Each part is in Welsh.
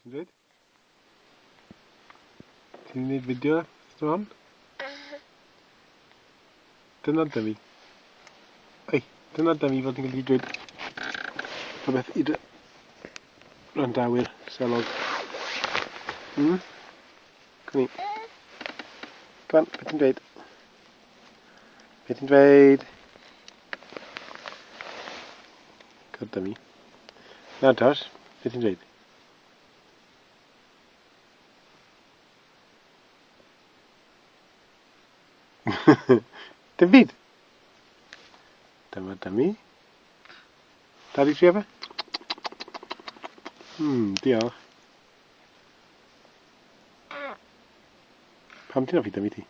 Beth ti'n dweud? Ti'n gwneud fideo ystod hon? Dyna dymi. Ei, dyna dymi fod ti'n gallu dweud rhywbeth i dy wrandawyr selog. Cwn i. Come on, beth ti'n dweud? Beth ti'n dweud? Good dummy. Nawr Josh, beth ti'n dweud? Dim byd. Dyma dummy. Dal i trio fe? Diolch. Pam ti'n hoffi dummy ti?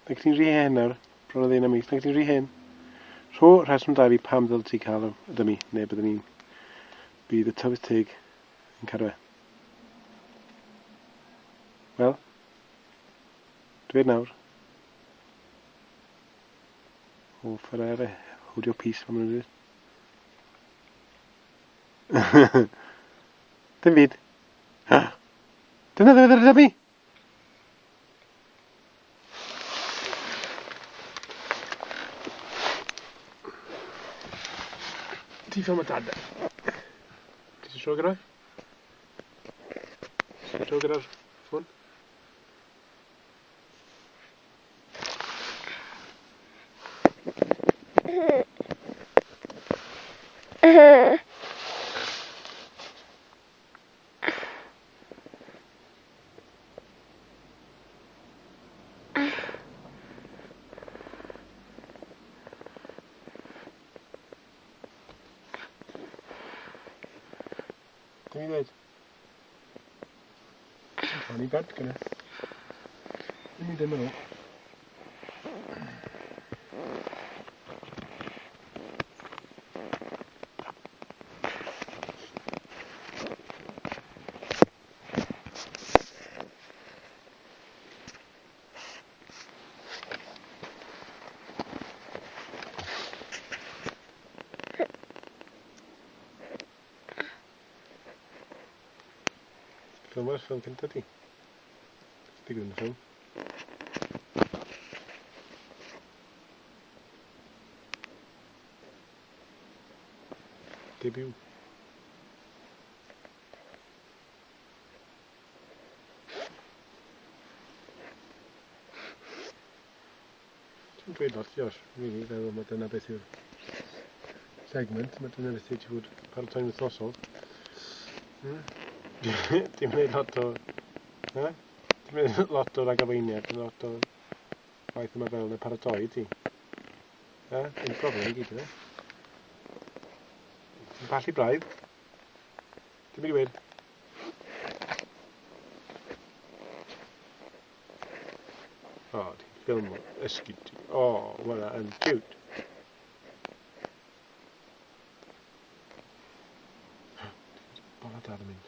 Nag ti'n rhy hen nawr, bron o ddeunaw mis, nag ti'n rhy hen. Rho rheswm da i fi pam ddyl ti cael y dummy, neu byddwn ni'n... bydd y tylwyth teg yn cadw e. Wel, dweud nawr. Oh, forever, hold your peace, fel maen nhw'n dweud. Dim byd. Dyna ddiwedd yr dummy! Ti ffilm y dad. Ti eisiau tro gyda? Tro gyda'r ffôn? Dim i ddweud. Ti'n cael ni bant gyda. Dim i ddim yn ôl. Ffilm o'r ffilm cyntaf ti. Digwydd yn y ffilm. Debut. Ti'n dweud lot, Josh, really, feddwl mae dyna beth yw'r segment, mae dyna beth yw ti fod paratoi'n wythnosol. Ti'n gwneud lot o... Na? Ti'n gwneud lot o ragafeiniad, lot o waith yma fel yn paratoi ti. Na? Improv yna i gyd, yna. Ti'n pallu braidd. Ti'n mynd i weud? O, ti'n ffilm o ysgyd ti. O, ma' hwnna yn cute. Bola dad yn mynd.